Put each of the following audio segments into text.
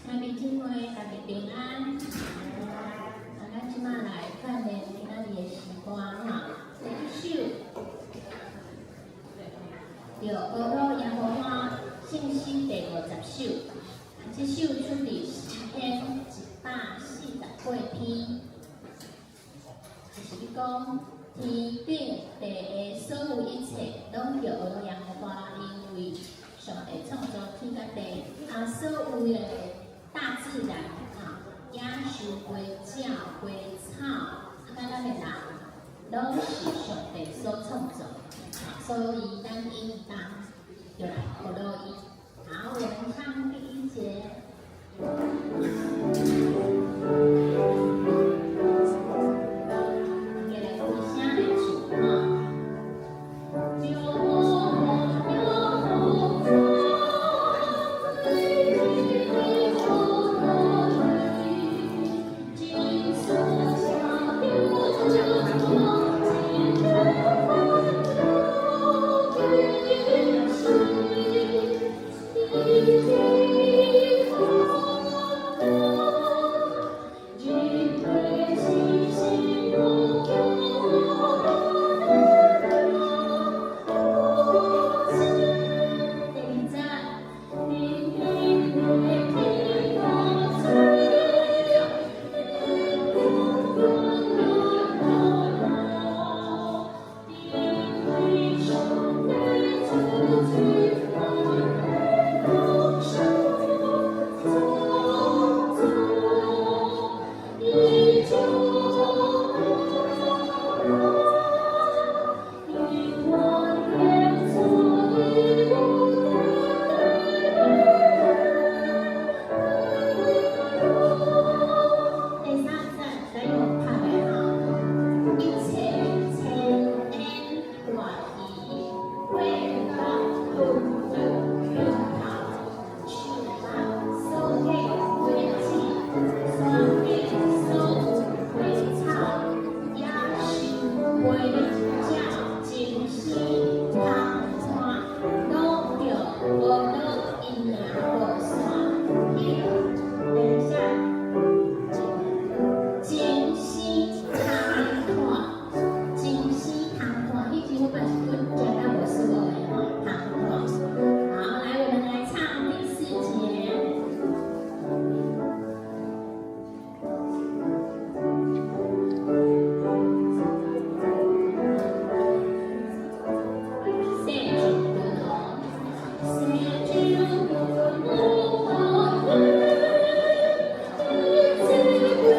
兄弟姊妹，大家平安。啊，咱這馬來訓練今仔日的詩歌吼。第一首，著呵咾耶和華聖詩第50首。啊，這首出佇詩篇148篇。就是咧講天頂地下所有一切，攏叫呵咾耶和華，因為上帝創造天佮地，啊，所有的大自然啊，野獸、花鳥、花草，啊，佮咱的人，攏是上帝所創造，所以咱應當就來呵咾伊。好，我們唱第一節。大家來開聲來唱哈。叫我耶和華，第三節，咱用拍的吼，一切千雁大魚、花木、雲雲頭、樹木、所結果子、山頂所有花草、野獸、花鳥、精生、空炭，攏著呵咾伊名報線。等一下，精生空炭，精生空炭，彼句我嘛是阮食甲無舒服的吼，空炭。好，來，我們來唱第四節。世上如同，世上如同，一切歸做青天大路是我生好，咱來唱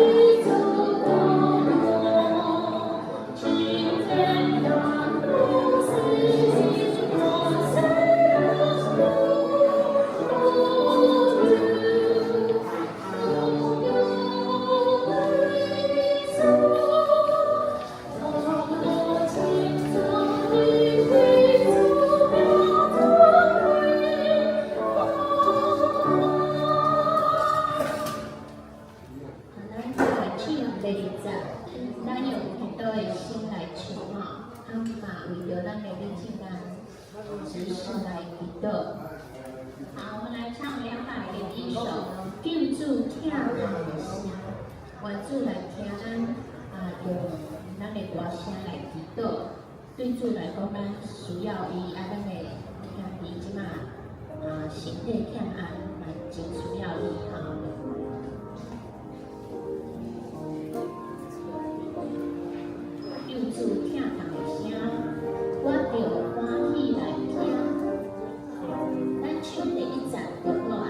第二節，咱用祈禱的心來唱吼，啊嘛為著咱的李慶安執事來祈禱。好，我們來唱201首《救主疼痛的聲》，願主來聽咱啊，用咱的大聲來祈禱。對主來講，咱需要伊啊，咱的兄弟這馬啊身體欠安，嘛真需要伊哈。救主疼痛的聲，我著歡喜來聽。咱唱第一節就好啊。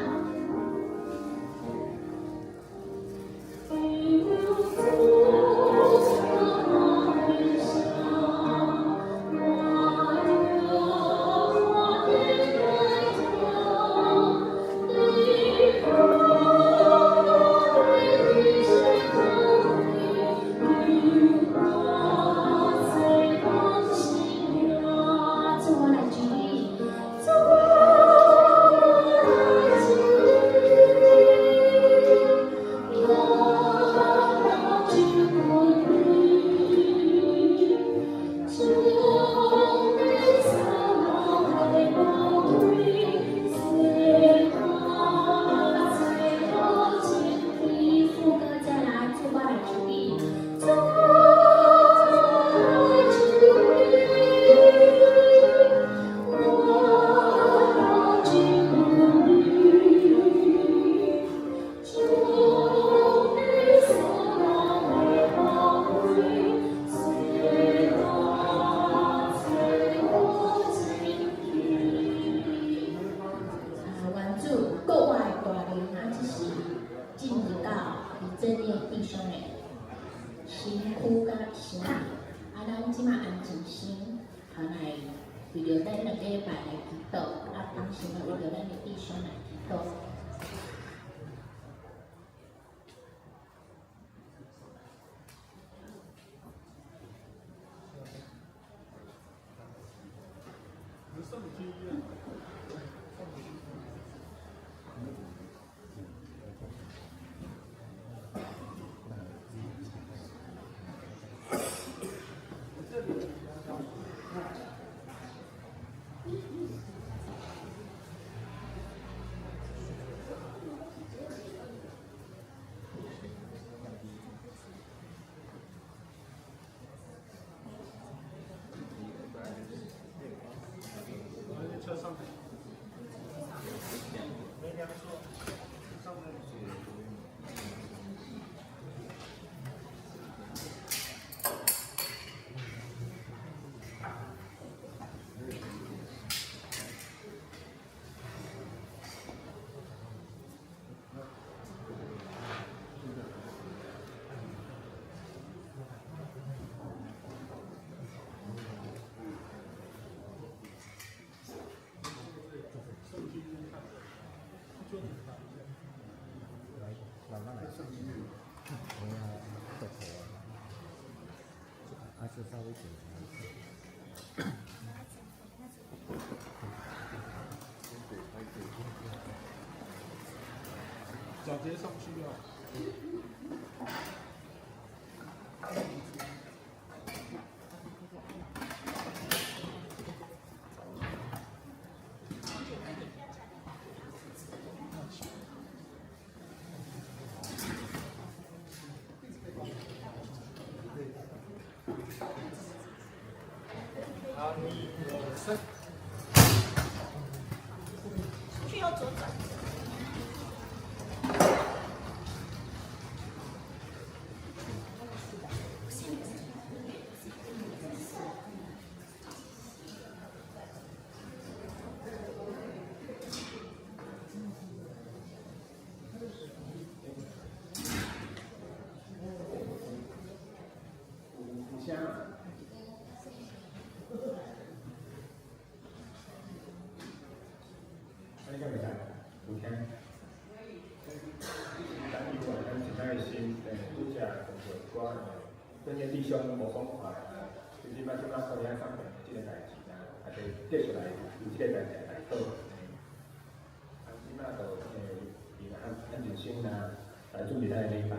救主疼痛的聲，我著歡喜來聽。兄的身軀佮心靈。啊，咱這馬安靜心，來為著咱的禮拜來祈禱，啊，同時嘛為著咱的弟兄來祈禱。 腳直接上去啊！好，一、二、三。出去要左轉。有聲嘛？按呢敢袂使？有聽？等伊話咱真開心，拄才同做一寡咱的弟兄無爽快啊，就是嘛，這馬可能愛上這个代誌啊，也就繼續來為這个代誌來禱。啊，這馬就用安安靜心啊，來準備咱的禮拜。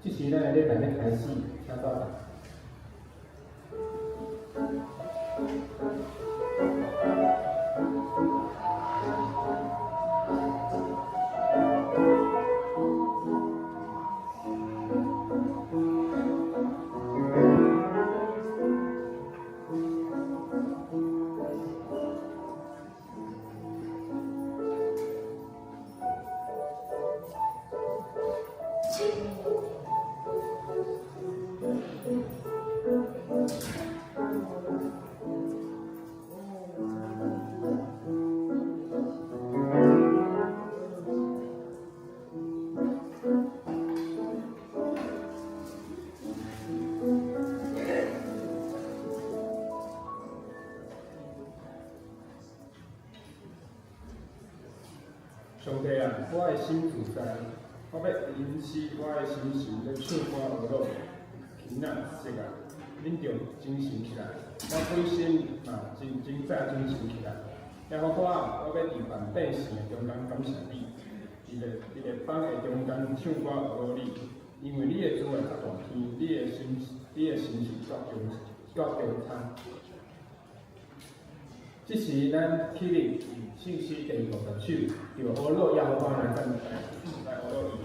這時，咱的禮拜欲開始，請走吧。上帝啊，我的心自在，我欲吟詩，我的心神欲唱歌呵咾。琴仔、瑟啊，恁著精神起來，我本身嘛真真早精神起來。耶和華啊，我欲佇萬百姓的中間感謝你，佇列邦的中間唱歌呵咾你，因為你的慈愛十大天，你的心是絕中蒼。這時，咱起立唱詩第50首，著呵咾耶和華來讚來呵咾伊。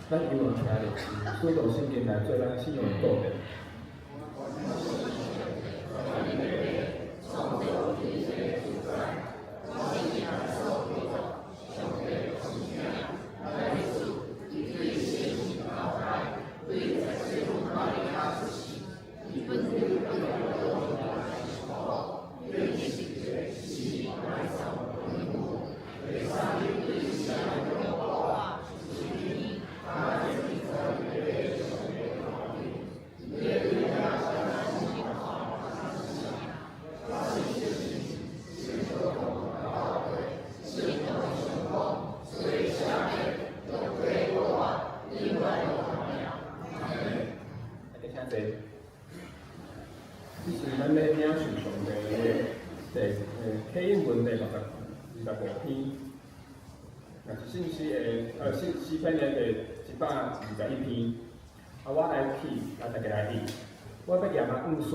咱犹原徛咧，使徒信經來做咱信仰的告白。大家請坐。這是咱咧領受上帝的第啟應文第25篇，也是信詩的詩詩篇的第121篇。啊，我來去，啊，大家來去。我欲跏仔向山，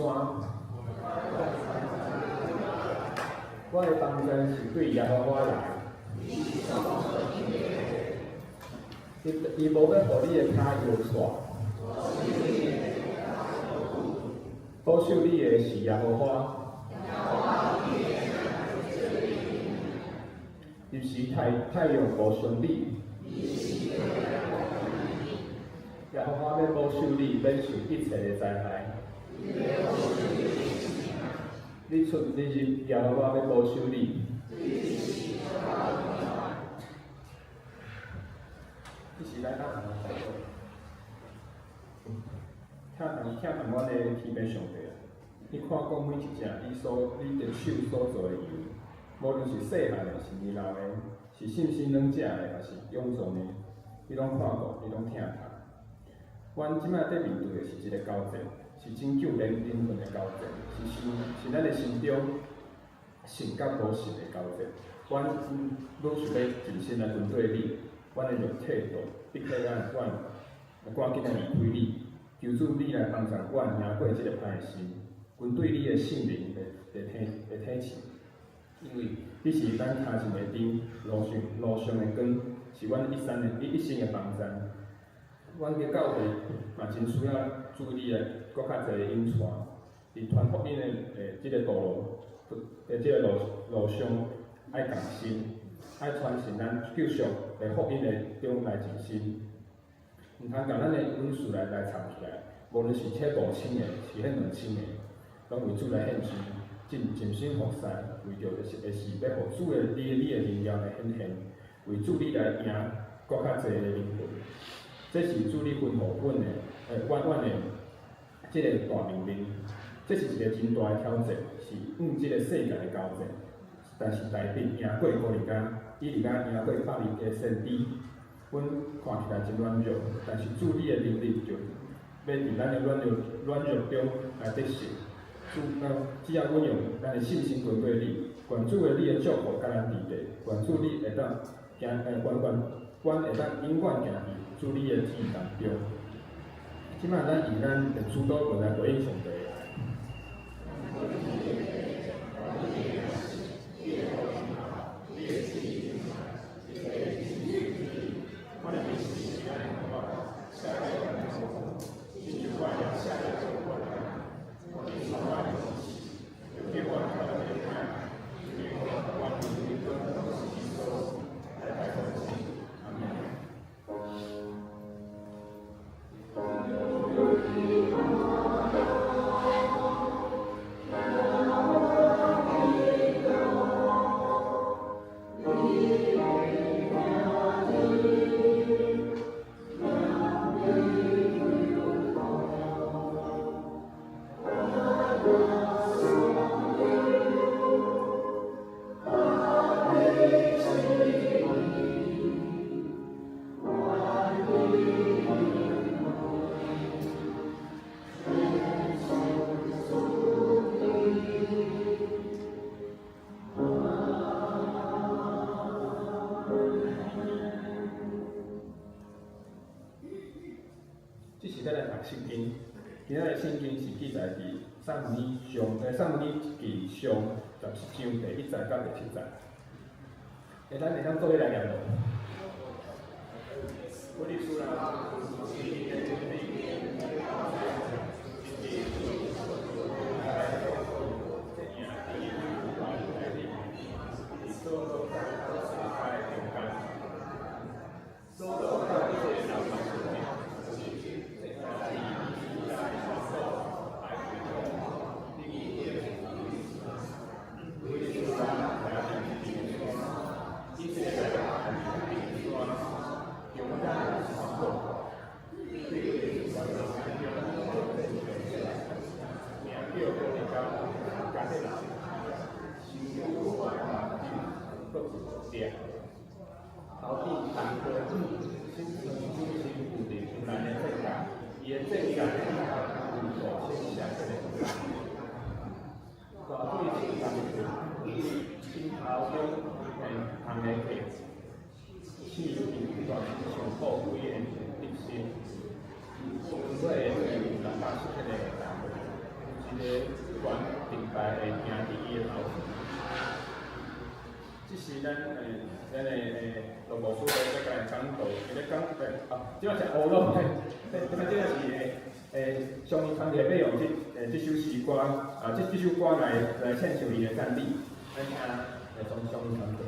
我的幫助是對耶和華來。伊伊無欲予你的跤搖掣。保守你的是耶和華。日時太太陽無傷你。耶和華欲保守你，免受一切的災害。你出你入，耶和華欲保守你。這是咱阿紅的禱告。疼痛疼痛阮的天父上帝啊！你看顧每一隻你所你的手所做的羊，無論是細漢的，是年老的，是信心軟弱的，抑是勇壯的，你攏看顧，你攏疼痛。阮這擺佇面對的是一個交戰，是拯救靈靈魂的交戰，是心是咱的心中信佮無信的交戰。阮愈想欲盡心來跟綴你，阮的肉體就逼迫咱，阮趕緊來離開你。求主你來幫助阮贏過這個歹的心，跟對你的聖靈的的體的體刺，因為你是咱跤前的燈，路上路上的光，是阮一生的一一生的幫贊。阮的教會嘛真需要主你的閣較濟的引帶，佇傳福音的的這个道路的這个路路上，愛共心，愛傳承咱救贖的福音的中來盡心。毋通共咱的恩賜來來藏起來，無論是這5千个，是彼2千个，攏為主來獻上，盡盡心服侍，為著就是的是欲予主的你你的榮耀來顯現，為主你來贏閣較濟的靈魂。這是主你吩咐阮的，阮阮的這個大命令，這是一個真大的挑戰，是向這個世界的交戰。但是大衛贏過歌利亞，以利亞贏過100个先知，阮看起來真軟弱，但是主你的能力就欲佇咱的軟弱軟弱中來得勝。主，只要阮用咱的信心跟綴你，願主的你的祝福佮咱佇咧，願主你會當行，願願阮會當永遠行佇主你的旨意當中。這擺咱以咱的主禱文來回應上帝。這時咱來讀聖經，今仔日聖經是記載佇撒母耳上，撒母耳記上17章第1節到第7節。咱會當做伙來念無？這是咱的羅牧師咧咧來講道，伊咧講啊，這是烏龍，這是上伊團體要用這首詩歌啊，這首歌來獻上伊的讚美，咱聽從上伊講道。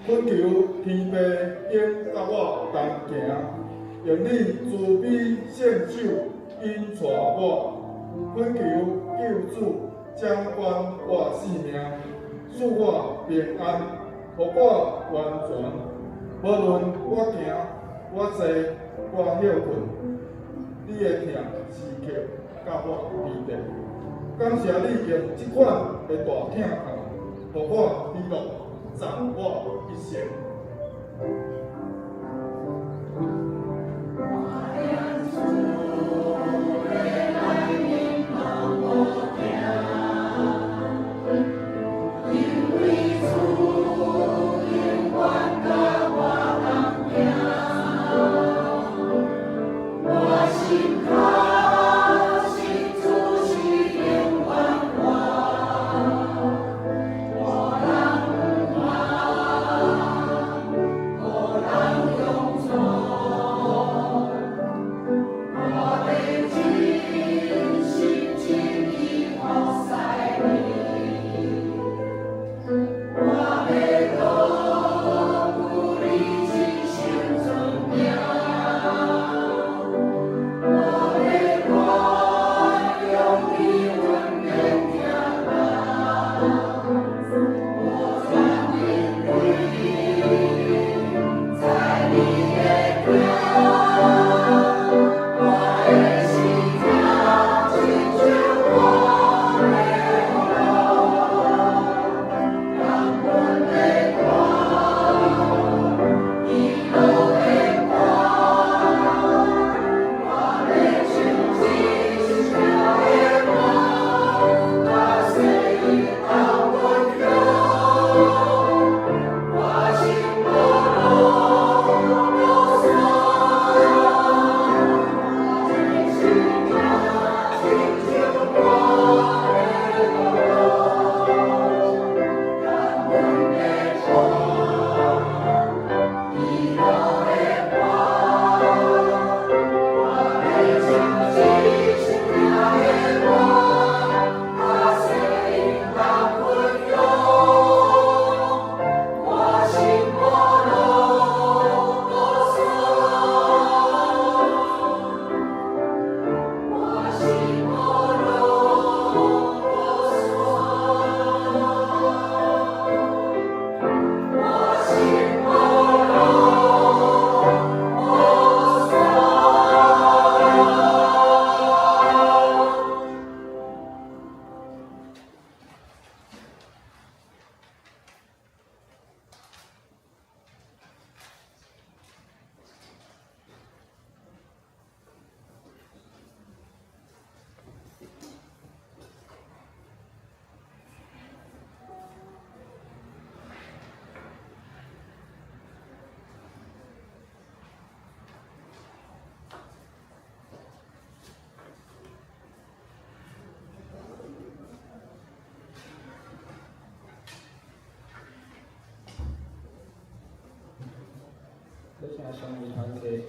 懇求天父應佮我同行，用你慈悲聖手引帶我。懇求救主掌管我性命，賜我平安，予我完全。無論我行、我坐、我歇睏，你的疼時刻佮我佇咧。感謝你用這款的大疼痛，予我喜樂，讚我一生。我商业团体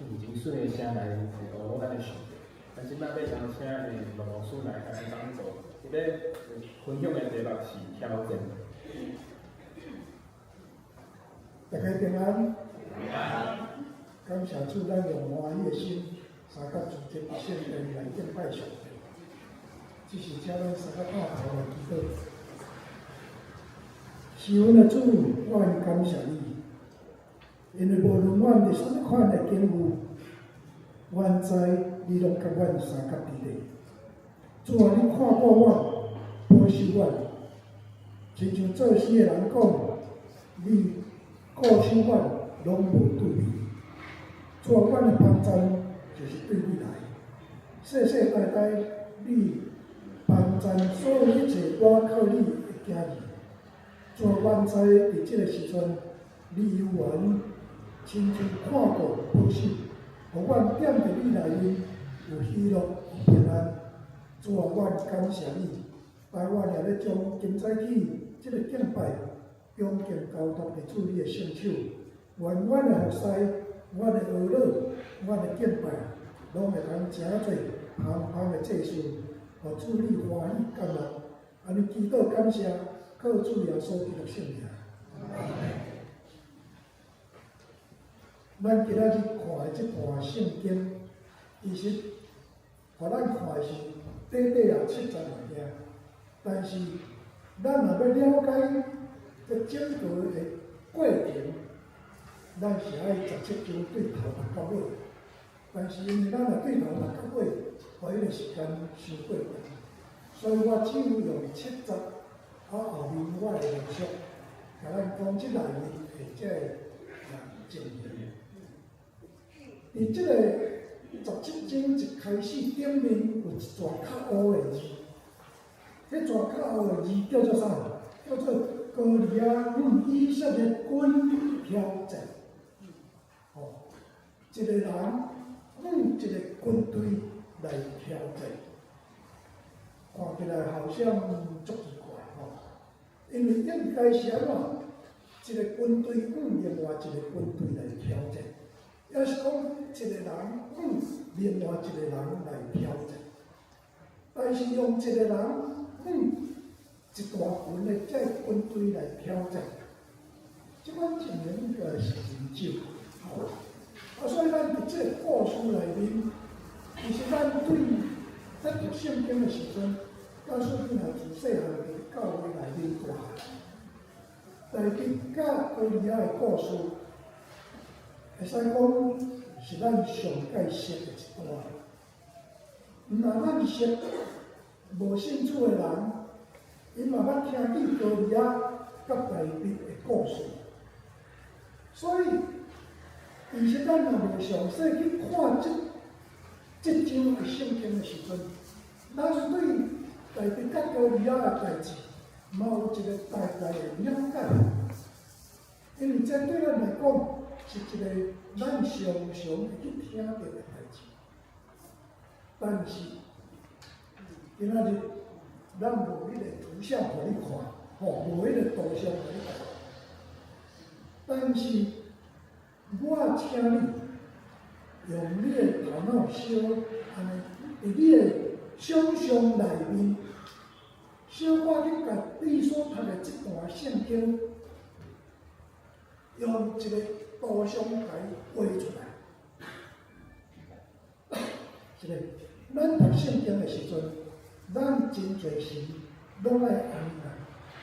用真媠的声来呵罗咱的上帝。咱這擺欲邀請羅牧師來共咱講道，伊欲分享的題目是挑戰。大家平安，感謝主，咱用歡喜的心，相佮聚集聖殿來敬拜上帝。這是請咱相佮帶頭來祈禱。是阮的主，我感謝你，因為無論阮佇啥物款的境遇，阮知你攏佮阮相佮佇咧。主啊，你看顧阮，保守阮，親像作詩的人講，你顧守阮攏無對味。主啊，阮的幫贊就是對你來，世世代代你幫贊所有一切倚靠你的囝兒。主啊，阮知佇這个時陣，你猶原親自看顧保守，予阮踮佇你內面有喜樂、有平安。主啊，阮感謝你，帶阮也欲將今早起這个敬拜，恭敬交託佇主你的聖手。願阮的服侍、阮的呵咾、阮的敬拜，攏會通成做香香的祭司，予主你歡喜感樂。按呢祈禱感謝，靠主耶穌基督聖名。咱今仔日看的這段聖經，其實，予咱看的是短短啊七節爾爾，但是咱若欲了解這整個的過程，咱是愛17章對頭讀到尾。但是因為咱若對頭讀到尾，予彼個時間傷過長，所以我只有用七節，啊後面我會連續，共咱講這內面的這個情形。佇這個17章一開始頂面有一逝較烏的字，彼逝較烏的字叫做啥？叫做歌利亞向以色列軍挑戰。吼，一個人向一個軍隊來挑戰，看起來好像足奇怪吼。因為應該是按怎？一個軍隊向另外一個軍隊來挑戰。抑是講一個人向另外一個人來挑戰，但是用一個人向一大群的這軍隊來挑戰，這款情形應該是真少。吼，啊，所以咱佇這個故事內面，其實咱對咱讀聖經的時陣，假使你若自細漢佇教會內面大漢，大衛佮歌利亞的故事，會使講是咱上蓋熟的一段。毋但咱熟，無信主的人，𪜶嘛捌聽見歌利亞佮大衛的故事。所以，其實咱若無詳細去看這章的聖經的時陣，咱對大衛佮歌利亞的代誌，嘛有一個大概的了解。因為這對咱來講，是一個咱常常會去聽著的代誌，但是今仔日咱無彼個圖像予你看，吼，無彼個圖像予你看。但是我請你用你的頭腦小按呢，佇你的想像內面，小可去共你所讀的這段聖經，用一個圖像共伊畫出來。這個，咱讀聖經的時陣，咱真濟時攏愛按呢啦。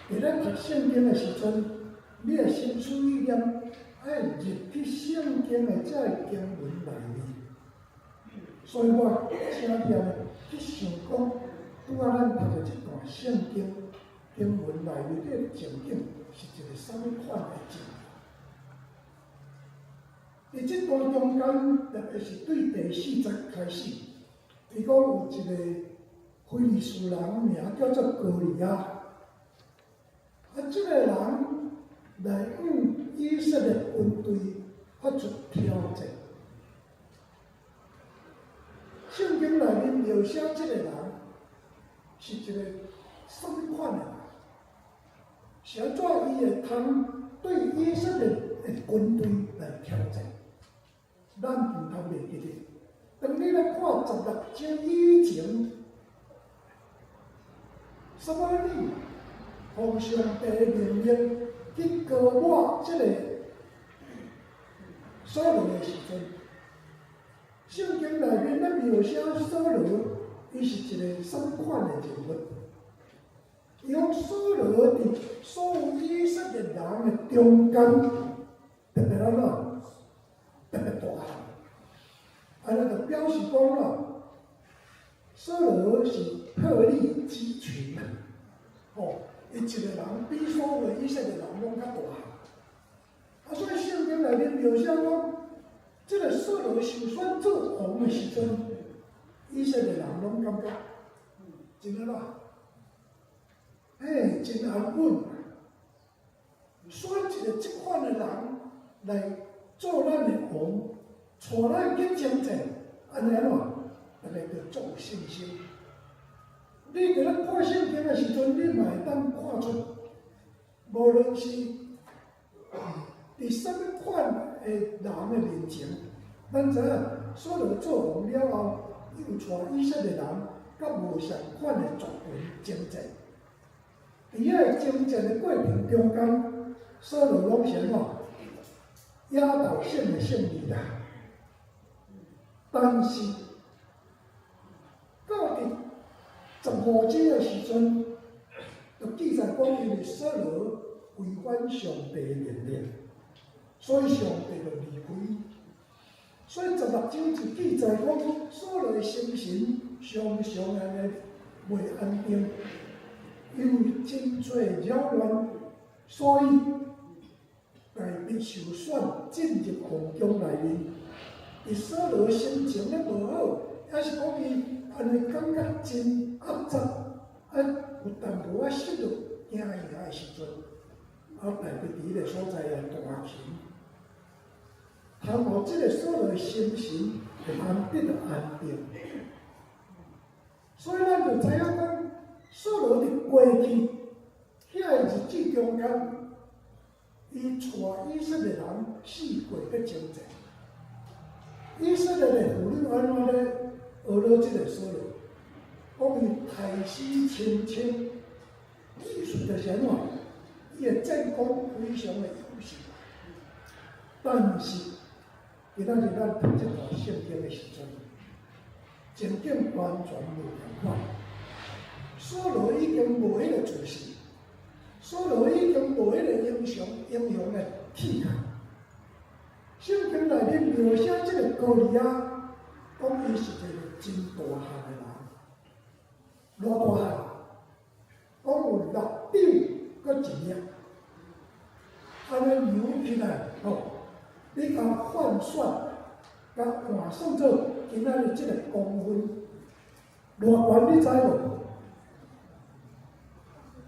佇咱讀聖經的時陣，你的心思意念愛入去聖經的這个經文內面。所以我請你按呢去想講，拄仔咱讀的這段聖經經文內面的情景是一個啥物款的情形？佇這段中間，特別是對第四節開始，伊講有一個非利士人名叫做歌利亞，啊，這個人來向以色列軍隊發出挑戰。聖經內面描寫這個人是一個啥物款的人？是按怎伊會通對以色列的軍隊來挑戰？咱毋通袂記得。當你咧看16章以前，撒母耳奉上帝命令去膏抹這個掃羅的時陣，聖經內面咧描寫掃羅，伊是一個啥物款的人物？伊講掃羅佇所有以色列人的中間，特別按怎？特別大漢。按呢就表示講啦，掃羅是鶴立雞群啊！吼，伊一個人比所有以色列人攏較大漢。啊，所以聖經內面描寫講，這個掃羅受選做王的時陣，以色列人攏感覺真按怎？嘿，真安穩。選一個這款的人來做咱的王，帶咱去征戰，按呢按怎？大家就足有信心。你佇咧看聖經的時陣，你嘛會當看出，無論是佇啥物款的人的面前，咱知影掃羅做王了後，伊有帶以色列人佮無仝款的族群征戰。佇彼个征戰的過程中間，掃羅攏是按怎？壓倒性的勝利啦。但是到佇15章的時陣，就記載講，因為掃羅違反上帝的命令，所以上帝就離開。所以16章就記載講，掃羅的心神常常按呢袂安定，因為真濟擾亂，所以大衛受選進入王宮內面。佇掃羅心情咧無好，抑是講伊按呢感覺真壓榨，啊有淡薄仔失落、驚嚇的時陣，啊大衛佇彼個所在來彈琴，通予這個掃羅的心神會通得到安定。所以咱就知影講，掃羅佇過去遐个日子中間，伊帶以色列人四界去征戰。以色列的婦女按怎咧學了這個掃羅，講伊刣死親親，意思就是按怎？伊的戰功非常的優秀。但是，今仔日咱讀這段聖經的時陣，情景完全無仝款。掃羅已經無彼個自信，掃羅已經無彼個英雄的氣概。聖經內面描寫這個歌利亞，講伊是一個真大漢的人，偌大漢？講有六肘閣一領，按呢量起來，吼，你共換算，共換算做今仔日這個公分，偌懸你知無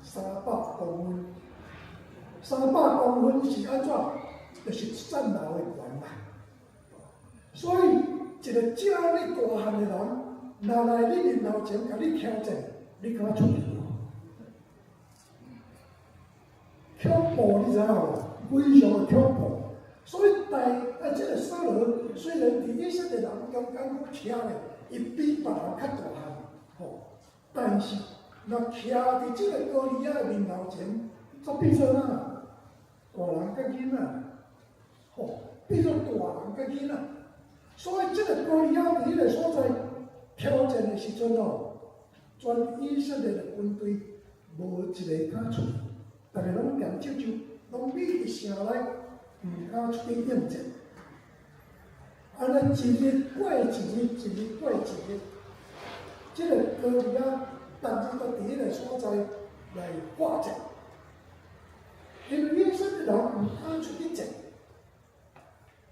？300公分，300公分是按怎？就是一層樓的懸啦。所以，一個遮爾大漢的人，若來你面頭前共你挑戰，你敢出去無？恐怖，你知影無？非常的恐怖。所以大啊，這個掃羅雖然佇以色列人中間閣徛咧，伊比別人較大漢，吼，但是若徛佇這個歌利亞的面頭前，煞變做哪？大人佮囡仔，吼，變做大人佮囡仔。所以這個歌利亞佇彼個所在挑戰的時陣哦，全以色列的軍隊無一個敢出去，逐个攏踮四周，攏覕佇城內，毋敢出去應戰。按呢一日過一日，一日過一日，這個歌利亞逐日都佇彼個所在來化戰，因為以色列人毋敢出去戰，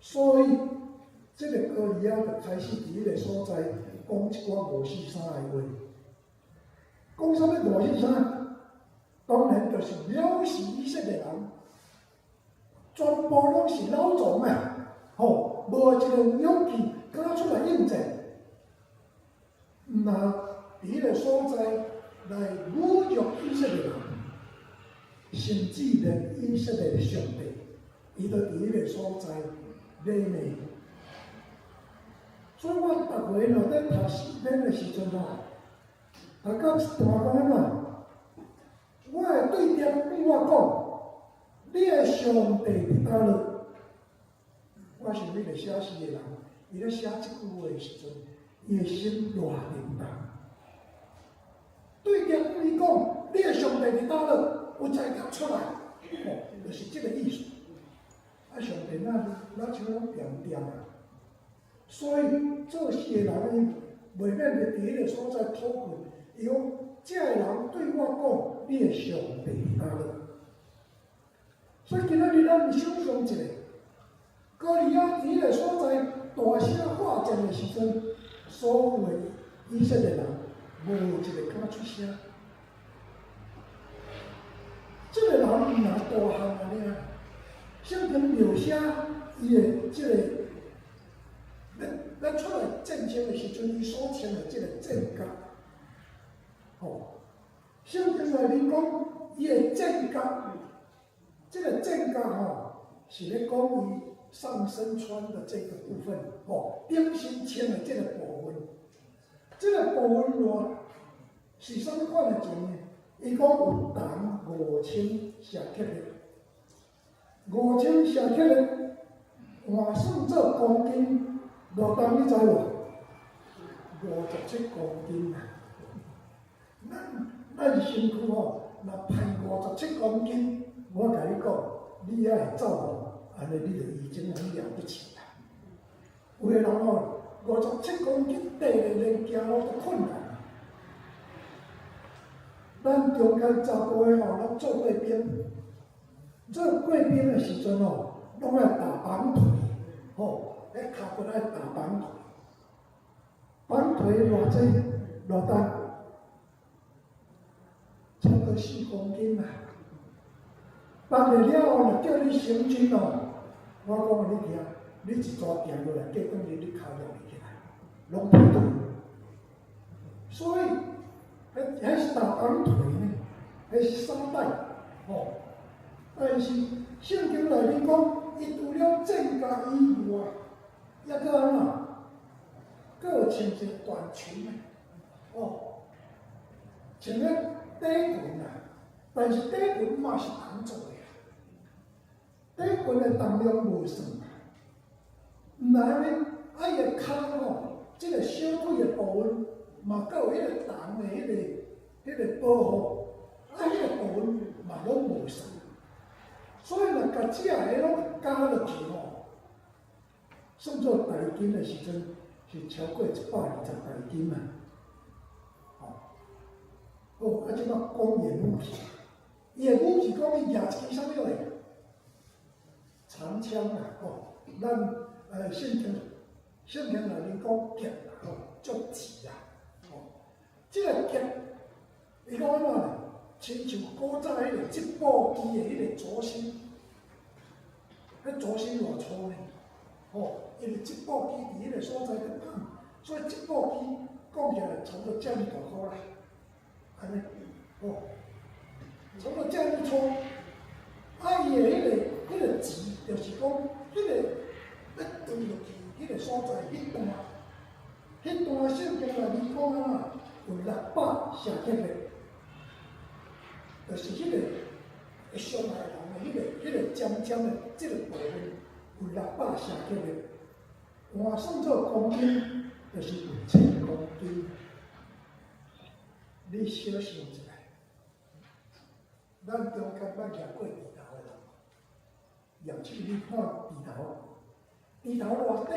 所以這個歌利亞就開始佇彼個所在講一寡五四三的話。講啥物五四三？當然就是藐視以色列人，全部攏是老總啊！吼，無一個有勇氣敢出來應戰，毋若佇彼個所在來侮辱以色列人，甚至連以色列的上帝，伊都佇彼個所在咧罵。所以我逐回吼咧讀詩篇的時陣吼，讀到一段講按怎？我的對敵對我講，你的上帝佇佗落？我想彼個寫詩的人，伊咧寫這句話的時陣，伊的心偌沉重。對敵對伊講，你的上帝佇佗落？有才調出來，吼，就是這個意思。啊，上帝若若像攏恬恬啊，所以做詩的人伊袂免佇彼個所在討論，伊講，這个人對我講，你的上帝佇佗落？所以今仔日咱想象一下，歌利亞佇彼個所在大聲喊戰的時陣，所有的以色列人無一个敢出聲。這个人毋若大漢按呢，聖經描寫伊的這个欲出來戰爭的時陣，伊所穿的這个戰甲，吼，聖經內面講伊的戰甲，這个戰甲吼是咧講伊上身穿的這個部分，吼，頂身穿的這個部分，這个部分偌是啥物款的錢呢？伊講有銅5000舍客勒，5000舍客勒換算做公斤，偌重你知無？57公斤啊！咱身軀吼，若歹57公斤，我共你講，你猶會走路，按呢你就已經很了不起啦。有的人吼，57公斤綴咧，連行路都困難。咱中間查埔的吼，咱做過兵，做過兵的時陣吼，攏愛打綁腿，吼，彼跤骨愛打綁腿，綁腿偌濟偌重？差不多4公斤啊！綁了了後，若叫你行軍哦，我講予你聽，你一逝行落來，過轉去你跤掠袂起來，攏腿斷。所以，彼是打綁腿呢，彼是沙袋，吼。但是聖經內面講，伊除了戰甲以外，抑閣按怎？閣有穿一个短裙呢，哦，穿个短裙啊，但是短裙嘛是銅做的啊，短裙的重量無算啊，毋但按呢，啊伊的跤吼，這个小腿的部分嘛，閣有彼個銅的彼個保護，啊，彼个部分嘛攏無算。所以若共這个攏加落去吼，算做台斤的時陣是超過120台斤啊！吼，好，啊，這擺講伊的武器，伊的武器講伊舉一支啥物落？長槍啊！吼，咱聖經內面講劍啊，吼，足刺啊！吼，這个劍，伊講按怎呢？親像古早彼个織布機的彼個軸心，彼軸心偌粗呢？吼，因為織布機佇彼個所在咧放，所以織布機講起來差不多遮爾大箍啦，按呢，吼，差不多遮爾粗。啊，伊的彼個舌，就是講彼个欲斷落去，彼個所在，彼段聖經內面講按怎？有600舍客勒。就是彼个會傷害人的彼個尖尖的這个部分有600舍客勒，換算做公斤，就是有1000公斤。你小想一下，咱中間捌舉過鋤頭的人，舉手你看鋤頭，鋤頭偌短，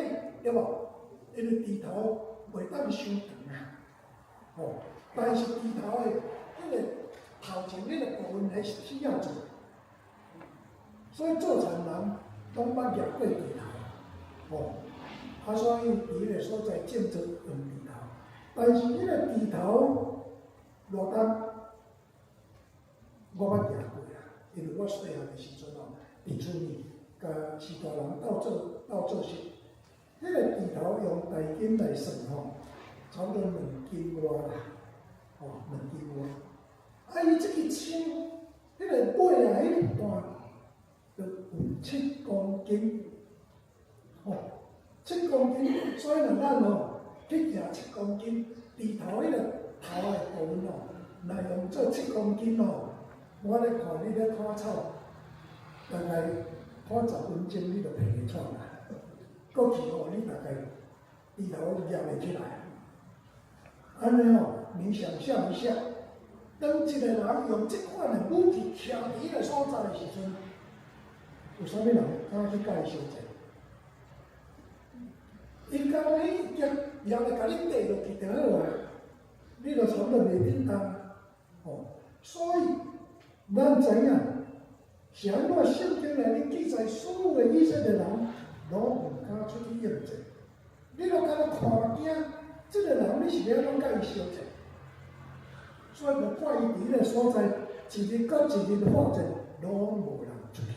對無？因為鋤頭袂當傷長啊，吼，但是鋤頭的彼个頭前彼个部分彼是鐵仔做，所以做田人攏捌舉過鋤頭，吼，啊，所以佇彼个所在種植用鋤頭，但是彼個鋤頭偌重，我捌舉過啦，因為我細漢的時陣吼，佇厝裡共序大人鬥做事，彼个鋤頭用台斤來算吼，差不多2斤外啦，吼，2斤外。啊！伊這支槍，彼个尾啊，彼段就有7公斤，吼，七公斤，所以若咱哦去举七公斤，豬頭彼個頭的部分哦，若用做七公斤哦，我咧看你咧拖草，大概拖10分鐘你就提袂出來。過去哦，你大概豬頭舉袂起來。按呢哦，你想象一下，當一個人用這款的武器徛佇彼個所在的時陣，有啥物人敢去共伊相戰？伊敢若伊舉舉來共你綴落去就好啊，你就差不多袂振動哦。所以咱知影，是按怎聖經內面記載，所有的以色列人攏毋敢出去應戰。你攏敢若看驚，這個人你是欲按怎共伊相戰？所以無怪伊佇彼個所在，一日閣一日發戰，攏無人出去。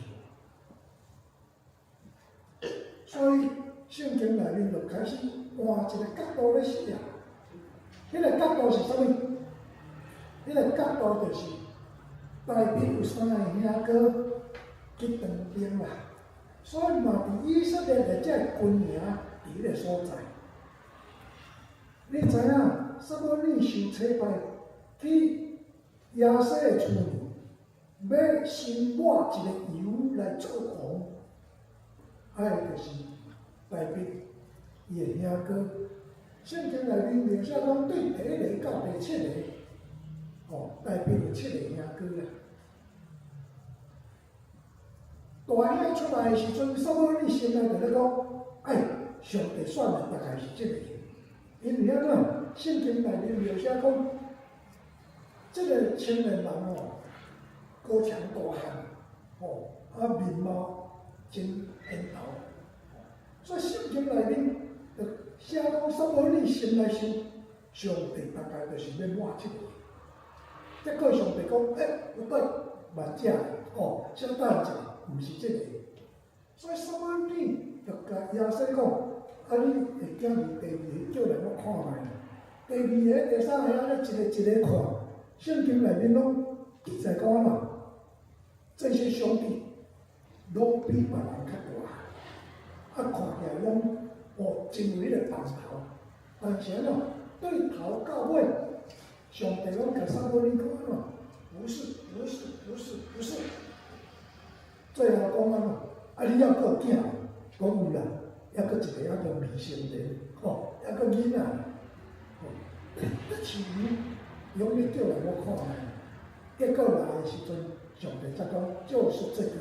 所以聖經內面就開始換一個角度咧寫。彼個角度是啥物？彼個角度就是大衛有三個兄哥去當兵啦，所以嘛佇以色列的這個軍營佇彼個所在。你知影撒母耳受差派去耶西的厝內，欲先抹一个油來做王，愛就是大衛伊的兄哥。聖經內面描寫講，對第一个到第七个，吼，大衛有七个兄哥啦。大兄出來的時陣，撒母耳心內就咧講：哎，上帝選的大概是這个。因為按怎？聖經內面描寫講，這個青年人哦，高強大漢，吼，啊面貌真緣投，所以聖經內面就寫講，撒母耳心內想，上帝大概就是欲抹這個。結果上帝講：欸，不對，慢者，哦，小等一下，毋是這個。所以撒母耳就共耶西講：啊，你的囝兒第二个叫來我看覓。第二个、第三个，按呢一个一个看，聖經內面攏記載講按怎？這些兄弟攏比別人較大，啊，看起來攏哦真有彼個範頭，但是按怎？對頭到尾，上帝攏共撒母耳講按怎？不是，不是，不是，不是。最後講按怎？啊，你猶閣有囝？講有啦，猶閣一个猶閣未成年，吼，猶閣囡仔，吼，這是用你叫來我看覓。結果來的時陣，上帝才講就是這個，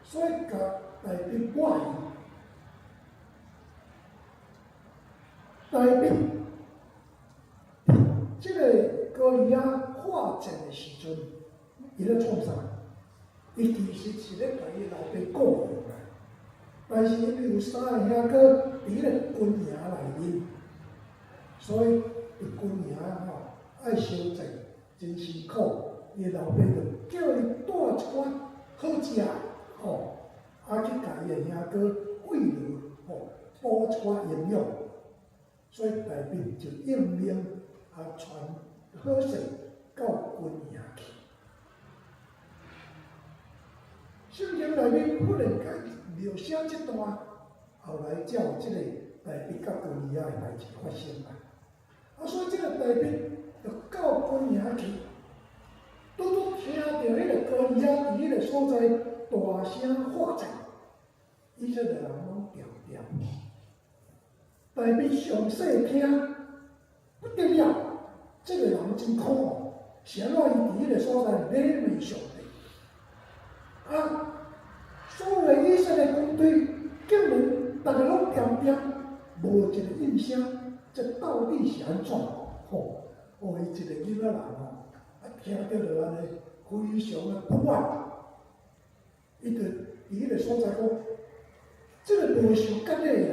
所以共大衛抹去。大衛這個歌利亞化戰的時陣，伊咧創啥？伊其實是咧共伊老爸顧羊啦，但是因為有三个兄哥佇彼個軍營內面，所以佇軍營吼愛相戰真辛苦。伊老爸就叫伊帶一寡好食吼，啊去共伊的兄哥餵落吼，補一寡營養。所以大衛就應命啊，傳好勢到軍營去。聖經內面忽然間描寫這段，後來才有這個大衛佮歌利亞的代誌發生啦。啊，所以這個大衛就到軍營去，拄拄聽著彼個歌利亞佇彼個所在大聲喝戰，以色列人攏定定。大衛上細聽，不得了，這個人真可惡，是按怎伊佇彼個所在禮罵上帝？啊，所有以色列軍隊竟然逐个攏定定，無一個應聲，這到底是按怎？吼，哦，伊一個囡仔人吼，啊，聽著就按呢非常的不滿，伊就佇彼個所在講，這個無受割禮的人，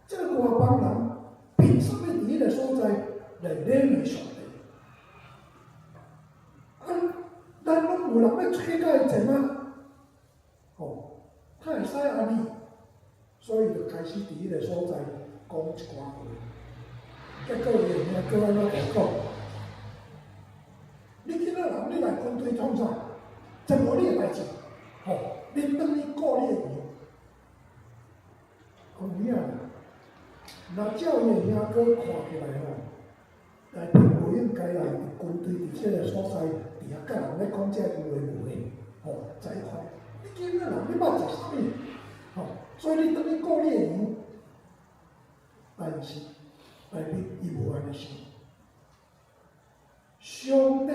這個外邦人，憑啥物佇彼個所在來禮罵上帝？啊，咱攏無人欲出去共伊戰啊？吼，他會使按呢？所以就開始佇彼個所在講一寡話。結果伊的兄哥按怎共伊講？你囡仔人，你來軍隊創啥？這無你的代誌，吼！你轉去顧你的羊。講有影。閣看起來吼，大衛無應該啊，佇軍隊佇這个所在，佇遐佮人咧講這有的無的，吼，知看，你囡仔人你捌食啥物？吼，所以你轉去顧你的羊。但是大衛伊無按呢想，上帝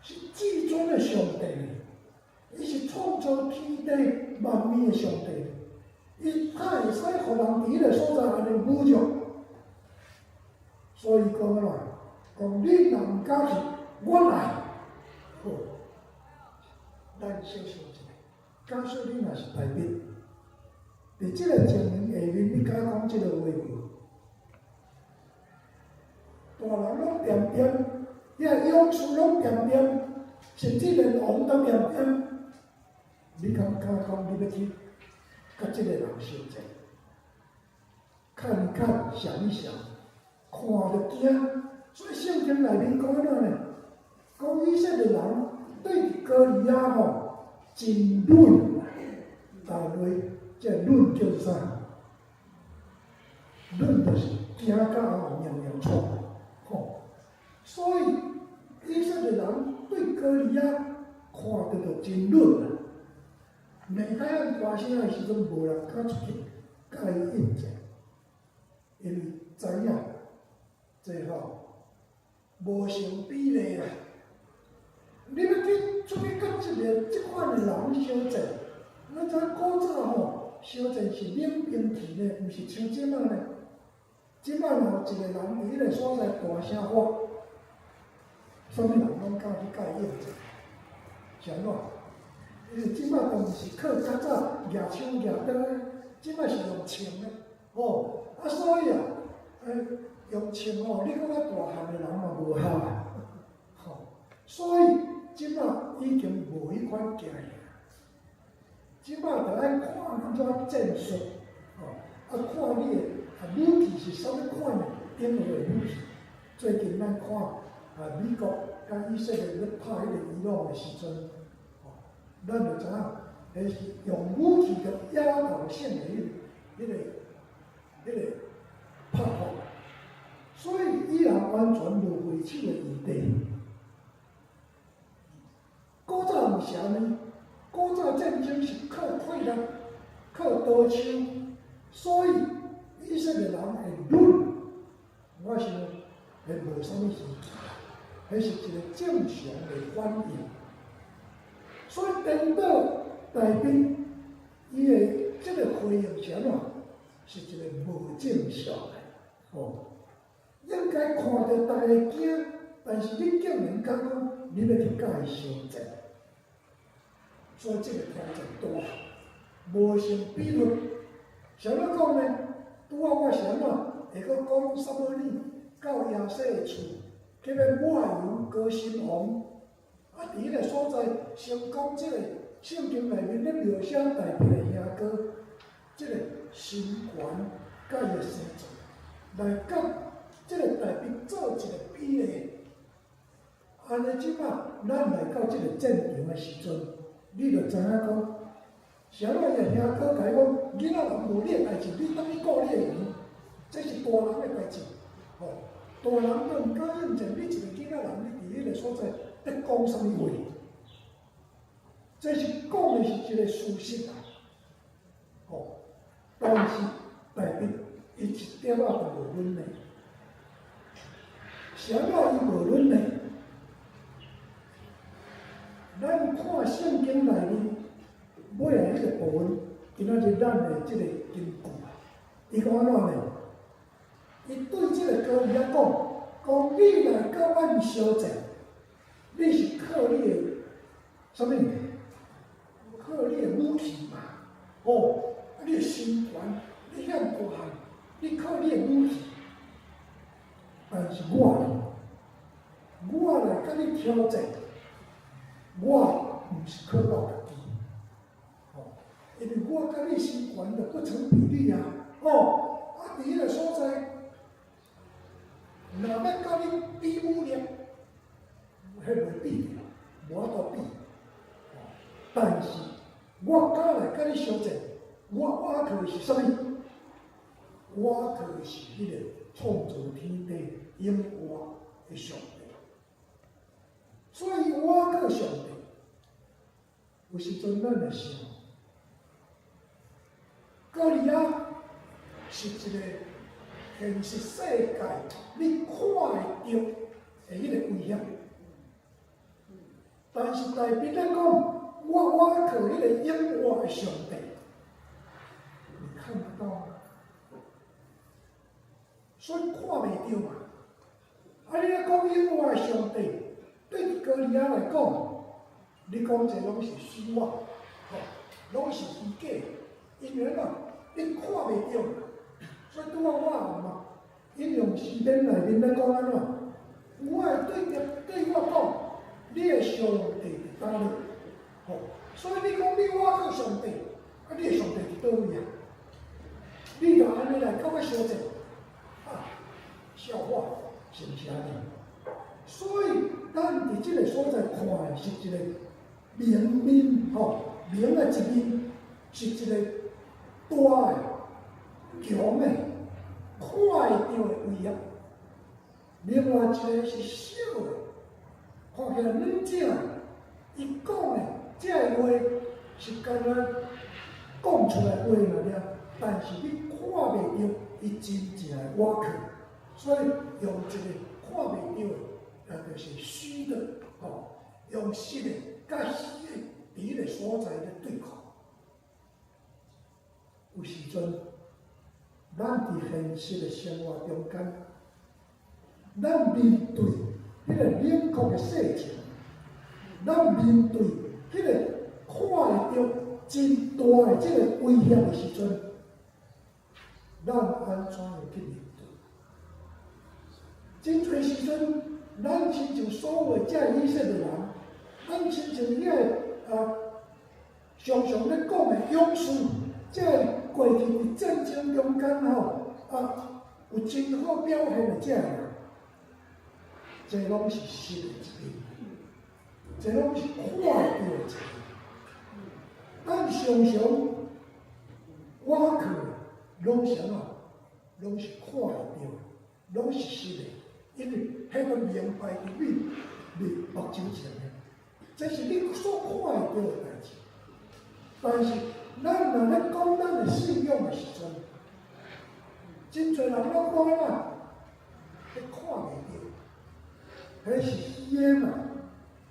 是至尊的上帝，伊是創造天地萬物的上帝，伊敢會使予人佇彼个所在按呢侮辱？所以講按怎？講你若毋敢去，我來。好，咱小想一下，假使你若是大衛，佇這个情形下面，你敢講這个話無？大人攏恬恬，遐勇士攏恬恬，甚至連王都恬恬，你敢敢講你欲去佮這个人相戰？看一看，想一想，看就驚。所以聖經內面講按怎呢？講以色列人對歌利亞吼真忍，大衛這忍叫做啥？忍就是驚甲後娘娘剉，吼。所以以色列人對歌利亞看著就真忍啊。罵甲遐大聲的時陣，無人敢出去佮伊應戰，因為知影這吼無成比例啊！你欲去出去佮一个這款的人相戰，咱知古早吼相戰是冷兵器呢，毋是像這擺呢。這擺若有一個人佇彼个所在大聲喊，啥物人攏敢去佮伊應戰？是按怎？因為這擺都毋是靠較早舉槍舉刀的，這擺是用槍的，吼啊，所以啊，用槍吼，你感覺大漢的人嘛無效啊，吼，所以這擺已經無彼款驚嚇，這擺就愛看按怎戰術，吼，啊看你的啊武器是啥物款的，頂號的武器。最近咱看啊美國佮以色列咧拍彼個伊朗的時陣，吼，咱就知影，彼是用武器的壓倒性的彼個拍法。所以伊人完全無回手的餘地。古早毋是按呢，古早戰爭是靠氣力、靠刀槍，所以以色列人會忍，我想彼無啥物稀奇，彼是一個正常的反應。所以顛倒大衛，伊的這個回應是按怎？是一個無正常的，吼。應該看著逐家驚，但是你竟然敢講你欲去佮伊相戰，所以這個挑戰大，無成比例。啥物講呢？拄仔我是按怎？會閣講撒母耳到耶西的厝，去欲抹油膏新王，啊，佇彼个所在，先講這個聖經內面咧描寫大衛的兄哥，這個身懸佮伊的生做，來佮這個大衛做一個比例。按呢這擺，咱來到這個戰場的時陣，你就知影講，啥物伊的兄哥共伊講，囡仔人無你的代誌，你轉去顧你的羊，這是大人的代誌，吼，大人都毋敢應戰，你一個囡仔人，你佇彼個所在，咧講啥物話？這是講的是一個事實啊，吼！但是大衛伊一點仔都無忍的，啥物伊無忍呢？咱看聖經內面尾仔彼個部分，今仔日咱的這個根據啊，伊講按怎呢？伊對這個歌利亞講，講你來佮阮相戰，你是靠你的啥物？靠你的武器嘛，吼！啊，你的身懸，你遐大漢，你靠你的武器。但是我呢，我來佮你挑戰，我毋是靠我家己，吼，因為我佮你身懸就不成比例啊，吼！啊，佇彼個所在，若欲佮你比武力，彼袂比著，無法度比。但是我敢來佮你相戰，我倚靠的是啥物？我倚靠的是彼個創造天地永活的上帝。所以倚靠上帝，有時陣咱會想，歌利亞是一個現實世界你看會著的彼个危險，但是大衛咧講，我倚靠彼个永活的上帝，你看不到嗎？所以看袂著嘛。啊，你咧講永活的上帝，對歌利亞來講，你講這攏是虛妄，吼，攏是虛假，因為嘛，你看袂著嘛。所以拄仔我嘛，引用詩篇內面咧講按怎？我會對著對我講，你的上帝佇佗咧？吼，所以你講你倚靠上帝，啊，你的上帝佇佗位啊？你就按呢來感覺相戰，啊，笑話是毋是按呢？所以咱佇這个所在看的是一個明面吼，明的一面是一個大的、強的、看會著的威脅。另外一個是小的，看起來軟正，伊講的這个話是敢若講出來話爾，但是你看袂著伊真正的倚靠，所以用一個看袂著的，那就是虛的，吼，用實的佮虛的佇彼个所在咧對抗。有時陣，咱佇現實的生活中間，咱面對彼個冷酷的世情，咱面對彼個看會著真大的這个威脅的時陣，咱按怎樣去面對？真濟時陣，咱親像所謂這以色列人，咱親像遐個啊，常常咧講的勇士，這个過去佇戰爭中間吼啊，有真好表現的這个人，這攏是實的一面，這攏是看會著的一面。咱常常倚靠的攏是按怎？攏是看會著，攏是實的，因為彼個明擺佇你你目睭前面，這是你所看會著的代誌。但是咱若咧講咱的信仰的時陣，真濟人攏講啊，彼看袂著，彼是虛的嘛？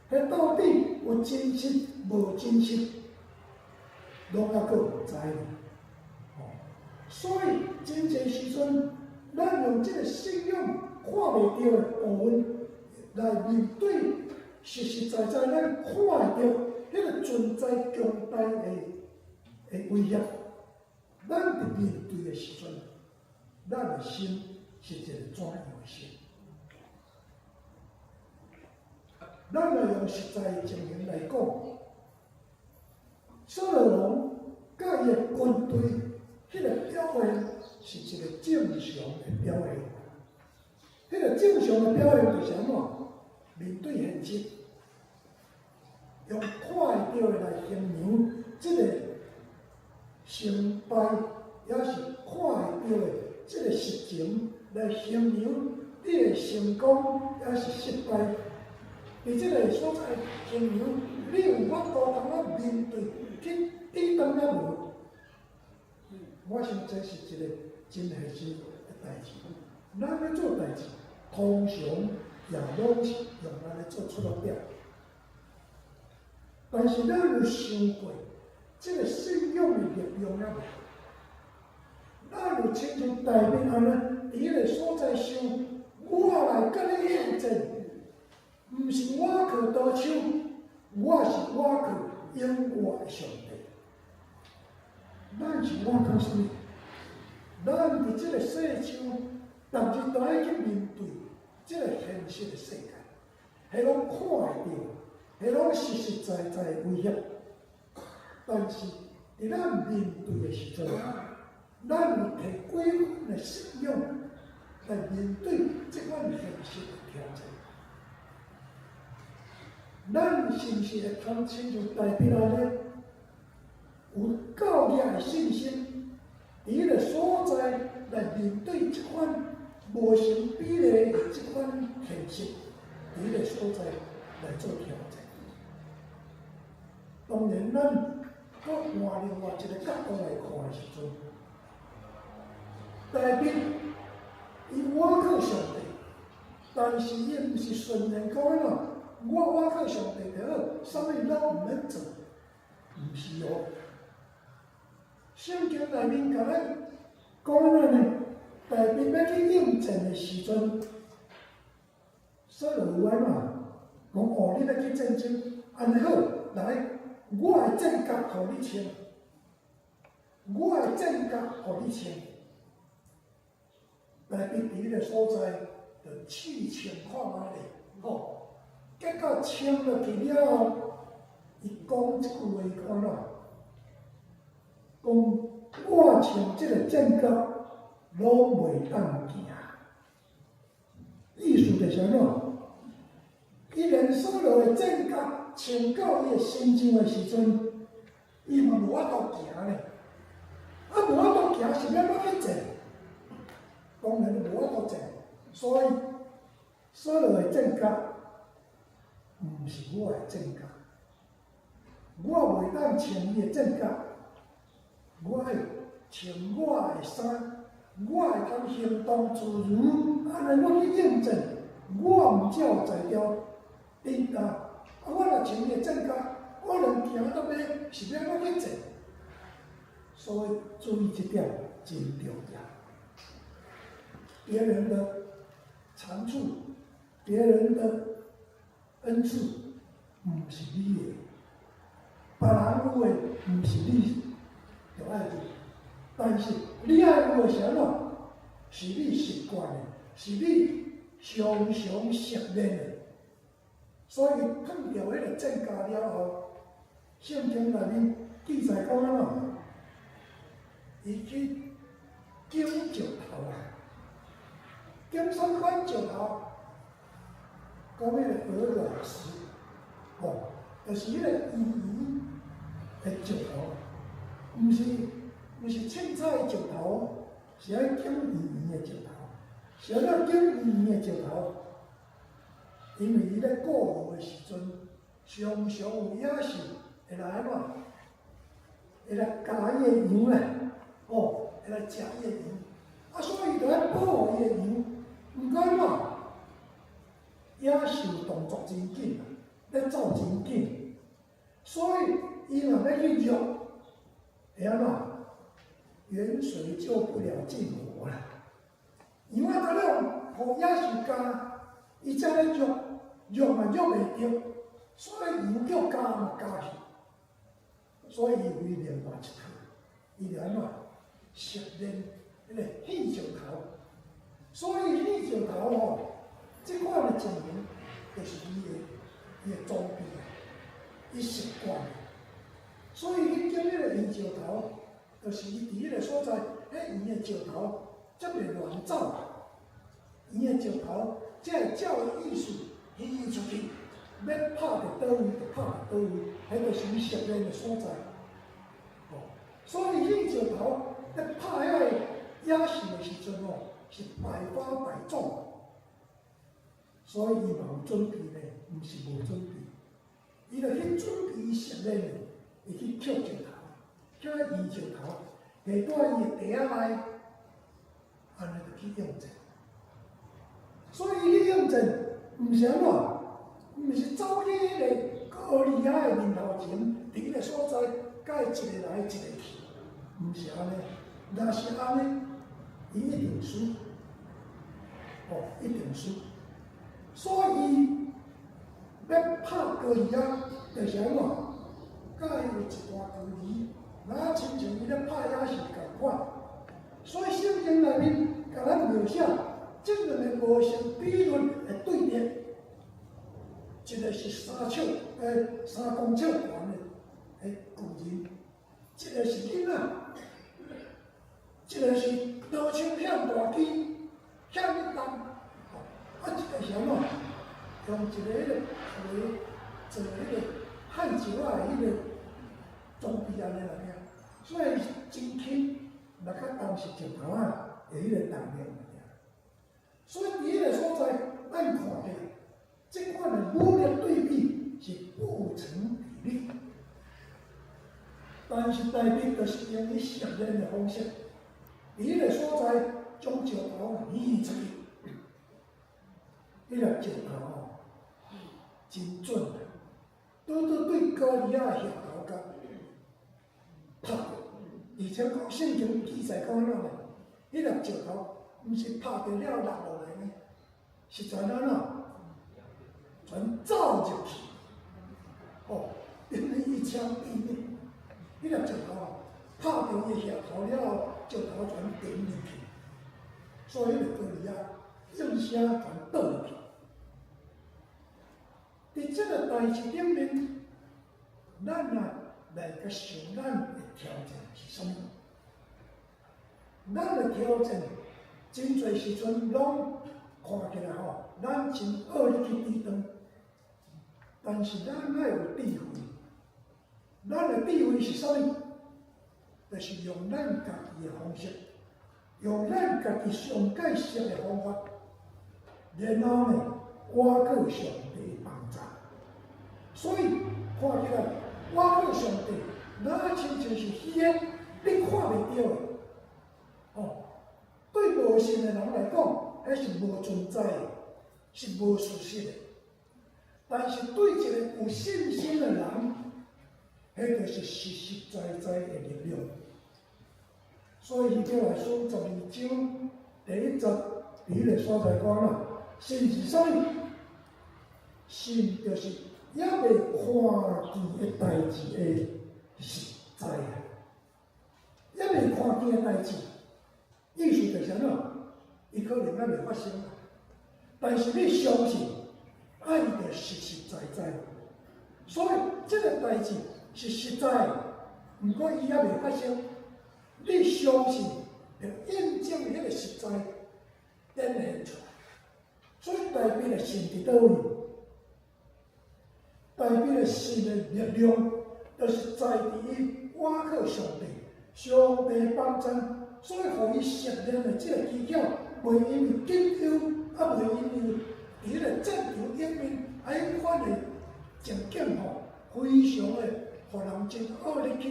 彼到底有真實無真實，攏猶閣毋知呢。吼，所以真濟時陣，咱用這个信仰看袂著的部分來面對實實在在咱看會著彼个存在強大的威脅，咱佇面對的時陣，咱的心是一個怎樣的心？咱來用實在情形來講，掃羅王佮伊的軍隊，彼个表現是一個正常的表現。彼個正常的表現就是按怎？面對現實，用看會著的來形容這個成敗，抑是看會著的這個實情來形容你的成功，抑是失敗。佇這個所在形容你有法度通啊面對去抵擋抑無？我想這是一個真現實的代誌。咱咧做代誌，通常也攏是用按呢做出發點。但是咱有想過，這個信仰的力量抑無？咱有親像大衛按呢，佇彼個所在想，我來佮你應戰，毋是倚靠刀手，我是倚靠永活的上帝。咱是倚靠啥物？咱佇這個世上，逐日都愛去面對這個現實的世界，彼攏看會著，彼攏實實在在的威脅。但是佇咱面對的時陣，咱有提幾分的信仰來面對這款現實的挑戰。咱是毋是會通親像大衛按呢，有夠額的信心，佇彼個所在來面對這款無成比例的這款現實，佇彼个所在來做挑戰。當然，咱閣換另外一個角度來看的時陣，大衛伊倚靠上帝，但是伊毋是順然講按怎，我倚靠上帝就好，啥物攏毋免做，毋是哦。聖經內面共咱講按怎呢？大衛欲去應戰的時陣，掃羅有按怎講哦，你欲去戰爭，按呢好，來，我的戰甲予你穿，我的戰甲予你穿。大衛佇彼个所在，就試穿看覓咧，吼，結果穿落去了後，伊講一句話，講按怎？講我穿這個戰甲，攏袂當行。意思就是按怎？伊連掃羅的戰甲穿到伊的身上的時陣，伊嘛無法度行咧。啊，無法度行是欲按怎去戰？當然無法度戰，所以掃羅的戰甲毋是我的戰甲，我袂當穿伊的戰甲，我愛穿我的衫，我會當行動自如，按呢我去應戰，我毋才有才調頂擔。啊，我若穿伊的戰甲，我連行到尾是欲按怎去戰？所以注意這點真重要。別人的長處，別人的恩賜，毋是你的；別人有的，毋是你著愛有。但是你愛有的是按怎？是你習慣的，是你常常熟練的。所以碰著彼个戰甲了後，聖經內面記載講按怎？伊去撿石頭啊！撿啥物款石頭？講彼個鵝卵石，吼，就是彼個圓圓的石頭，毋是凊彩的石頭，是愛撿圓圓的石頭。是按怎撿圓圓的石頭？因為伊咧顧羊的時陣，常常有野獸會來按怎？會來咬伊的羊咧，吼，會來食伊的羊。啊，所以著愛保護伊的羊。毋過按怎？野獸動作真緊，咧走真緊，所以伊若欲去掠，會按怎？遠水救不了近火啦。羊仔都咧予野獸咬，伊才咧掠，掠嘛掠袂著，所以羊叫咬嘛咬去。所以伊為另外一套，伊就按怎？熟練彼個糞石頭。所以糞石頭吼，這款的情形，就是伊的裝備啊，伊習慣。所以去撿彼個圓石頭，就是伊佇彼個所在，彼圓的石頭才袂亂走啊。圓的石頭才會照伊意思飛出去，欲拍佇佗位就拍佇佗位，彼就是伊熟練的所在。哦，所以糞石頭咧拍遐个野獸的時陣吼，是百發百中。所以伊嘛有準備咧，毋是無準備。伊就去準備熟練的，伊去抾石頭，抾彼圓石頭，下佇伊的袋仔內，按呢就去應戰。所以伊去應戰，毋是按怎？毋是走去彼个歌利亞的面頭前，佇彼个所在，共伊一个來一个去，毋是按呢。若是按呢，伊一定輸，哦，一定輸。所以欲拍歌利亞，就是按怎？共伊有一段距離，若親像伊咧拍野獸仝款。所以聖經內面共咱描寫，這兩个無成比例的對立，一個是3公尺懸的巨人，一個是囡仔，一個是刀槍遐大支，遐爾重，啊，一個是按怎？用一个彼个皮做彼个漢石仔的彼个裝備按呢啦爾，所以真輕，若較重是石頭仔的彼个重量爾。所以佇彼个所在，咱看起來，這款的武力對比是不成比例。但是大衛就是用伊熟練的方式，佇彼个所在將石頭移出去，彼粒石頭吼，真準啊！拄拄對歌利亞額頭共拍著，而且講聖經記載講按怎呢？彼粒石頭毋是拍著了落落來呢，是全按怎？全走入去，哦，因為一槍斃命，彼粒石頭啊，拍著伊額頭了後，石頭全沉入去，所以彼個歌利亞應聲全倒入去。佇這個代誌頂面，咱啊來個想咱的挑戰是啥物？咱的挑戰真濟時陣攏看起來吼，咱真惡力去抵擋，但是咱愛有智慧。咱的智慧是啥物？就是用咱家己的方式，用咱家己上蓋熟的方法，然後呢，倚靠上帝幫助。所以看起來，倚靠上帝，若親像是虛的，你看袂著的。哦，對無信的人來講，彼是無存在的，是無事實的。但是對一個有信心的人，彼就是實實在在的力量。所以希伯來書12章第1節，佇彼个所在講啦，信是啥物？信就是猶未看見的代誌的實在啊！猶未看見的代誌，意思就是按怎？伊可能猶未發生，但是你相信，愛就實實在在。所以這個代誌是實在，毋過伊猶未發生。你相信，就印證彼個實在展現出來。所以大衛的信佇佗位？大衛的信的力量，就是在佇伊倚靠上帝，上帝幫贊，所以予伊熟練的這個技巧，袂因為緊張，啊袂因為佇彼個戰場頂面，啊彼款的情景吼，非常的予人真惡力去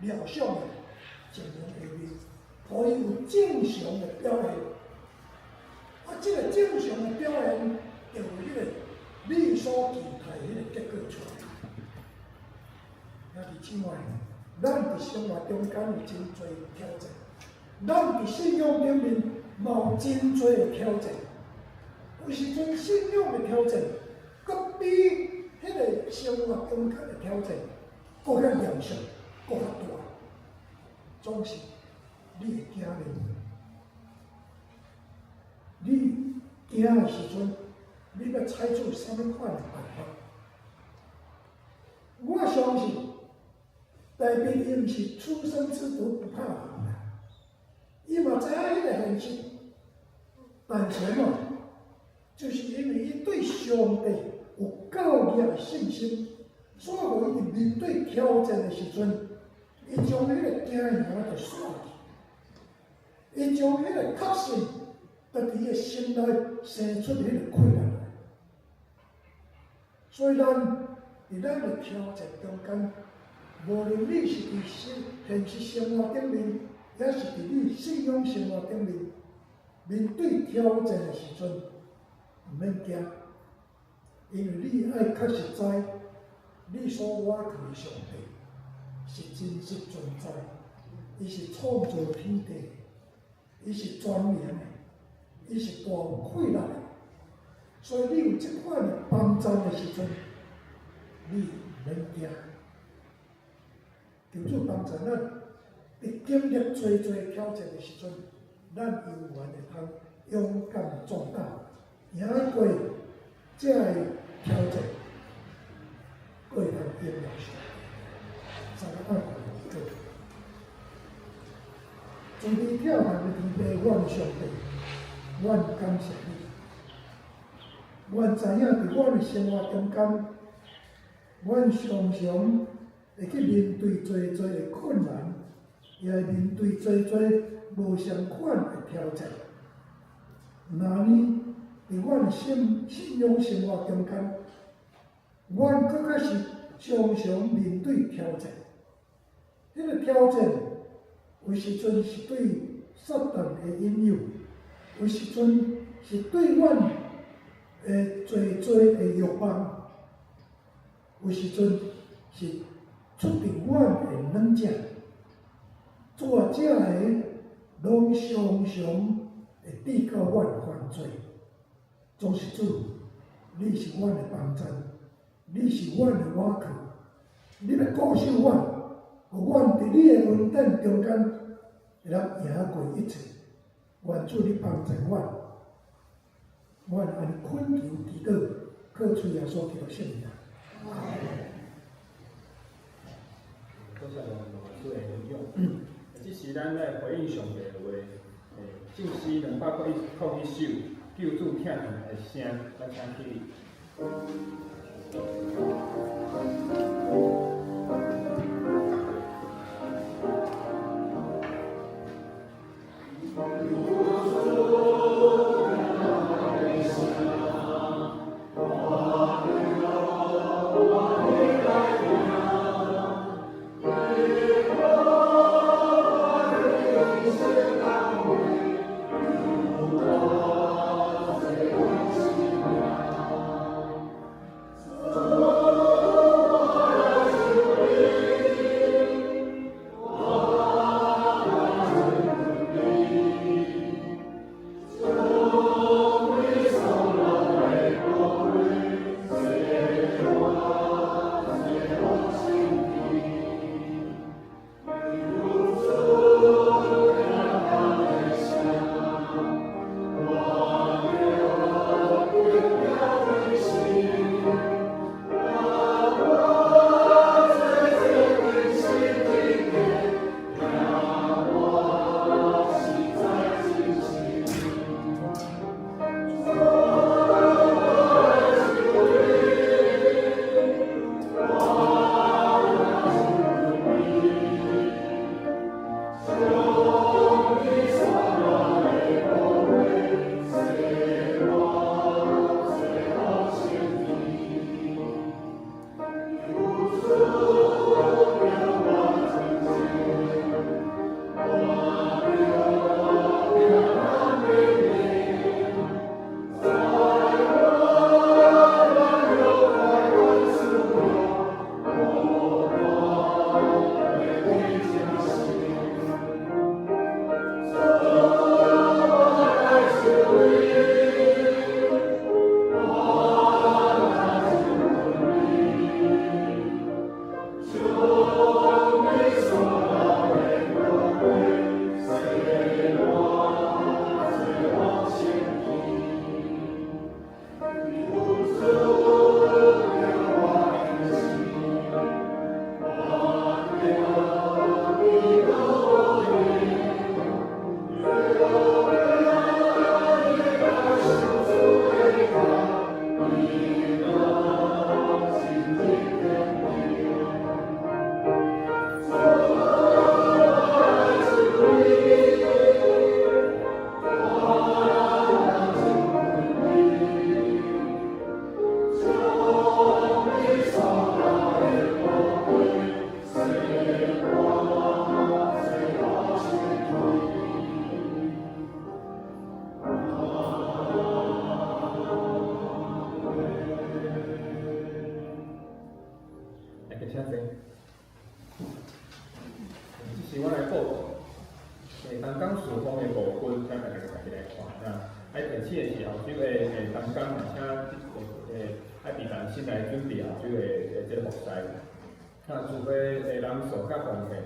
料想的情形下面，予伊有正常的表現。啊，這個正常的表現，就有彼個你所期待彼個結果出來。兄弟姊妹，咱佇生活中間有真濟挑戰，咱佇信仰頂面嘛有真濟的挑戰。有時陣信仰的挑戰，閣比彼個生活中間的挑戰閣較嚴肅，閣較大。總是你會驚袂？你驚的時陣，你欲採取啥物款的辦法？我相信，大衛伊毋是初生之犢不怕虎啦，伊嘛知影彼個現實，但是喏，就是因為伊對上帝有夠力的信心，所以予伊佇面對挑戰的時陣，伊將彼個驚嚇就散去，伊將彼個確信，就佇伊的心內生出彼個困難來。所以咱佇咱的挑戰中間，無論你是佇現實生活頂面，抑是佇你信仰生活頂面，面對挑戰的時陣，毋免驚，因為你愛確實知，你所倚靠的上帝是真實存在，伊是創造天地，伊是全能的，伊是大有氣力的，所以你有這款的幫贊的時陣，你毋免驚。求主幫助咱，佇經歷濟濟挑戰的時陣，咱猶原會通勇敢壯膽，贏過這个挑戰，閣會通榮耀上帝。三個按祈禱。慈悲疼咱的天父，阮上帝，阮感謝你。阮知影佇阮的生活中間，阮常常會去面對濟濟的困難，也會面對濟濟無相款的挑戰。那呢，佇阮信信仰生活中間，阮閣較是常常面對挑戰。彼個挑戰，有時陣是對撒旦的引誘，有時陣是對阮的濟濟的慾望，有時陣是出佇阮的軟弱。主啊，這个攏常常會致到阮犯罪。總是主，你是阮的幫贊，你是阮的倚靠，你欲顧守阮，予阮佇你的恩典中間會當贏過一切。願主你幫助阮，阮按呢懇求祈禱，靠主耶穌基督聖名。多謝羅牧師的分享。這時咱來回應上帝的話，聖詩201首，救主疼痛的聲，咱請起立。請坐。這是我來報告，東港事奉的部分，請大家家己來看。那愛提醒的是後週的東港嘛，請愛平常心來準備後週的這個服事。那聚會的人數佮奉獻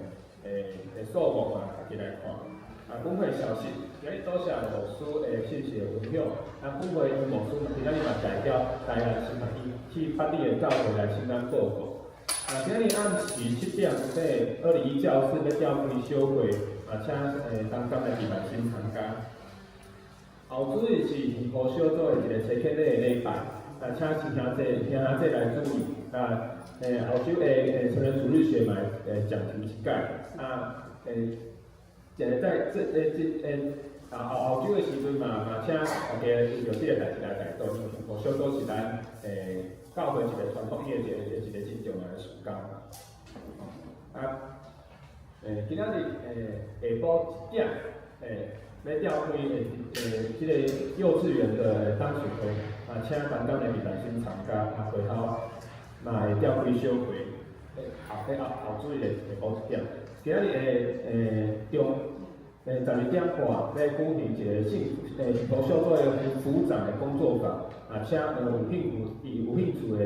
的數目嘛，家己來看。啊，本會消息，今日多謝牧師的信息的分享。啊，本會牧師嘛，今仔日嘛代表台南新去北里的教會來承擔報告。啊，今日暗時7點，21教室欲召開小會，啊，請東港的弟兄參加。後主日是幸福小組的一個齊慶禮的禮拜，啊，請師兄弟兄姊來注意。啊，後週的成人主日學嘛，講題一改。啊，在這這。啊，後後週的時陣嘛請大家為著這个代誌來代禱，因為幸福小組是咱教會一个傳福音的一个真重要的事工。啊，今仔日下晡1點，欲召開這个幼稚園的董事會，啊，請班長的李蘭心參加，啊，會後嘛會召開小會，後後主日的下晡1點。今仔日中12點半欲舉行一个幸福小組的組長的工作坊，啊，請有興趣的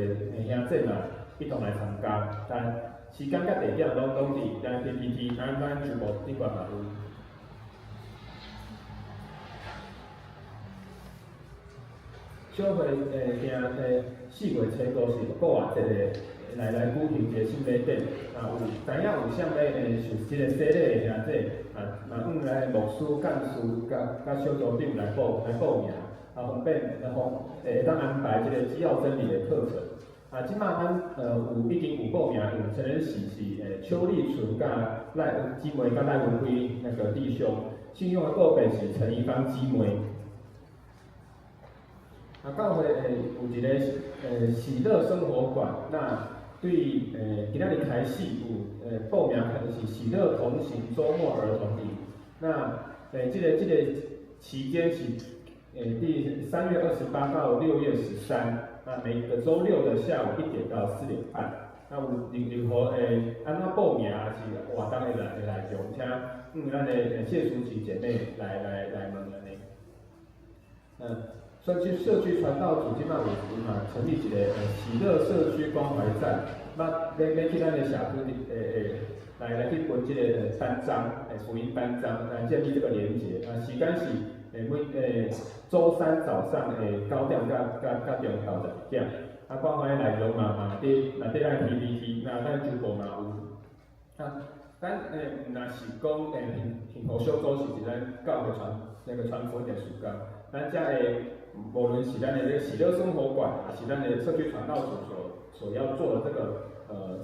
兄姊嘛一同來參加，但時間佮地點攏佇咱 PPT，咱全部頂懸嘛有。小會定4月初五是復活節的，來舉行一个聖禮典，啊有知影有啥物受這个洗禮的兄姊，啊嘛向來牧師、幹事佮小組長來報名，啊方便會當安排這个基要真理的課程。啊，這擺咱已經有報名，有陳仁喜是邱立純佮賴姊妹佮賴文輝那個弟兄，信用的個別是陳怡芳姊妹。啊，教會有一个喜樂生活館，那對今仔日開始有報名，就是喜樂同行週末兒童營。那這个期間是第3月28到6月13，那每個週六的下午1點到4點半。那有任何按怎報名還是活動的內容，請咱的謝淑琪姐妹來問按呢。社區傳道組這擺有嘛成立一个喜樂社區關懷站，那欲去咱的社區來去分這个單張，福音單張，來建立這個連結。啊，時間是每週三早上9點到中晝12點。啊，關懷內容嘛佇咱 PPT，那咱周報嘛有。啊，咱毋若是講幸福小組是咱教會傳福音的事工，咱遮會無論是咱的這個喜樂生活館，還是咱的社區傳道組所要做的這個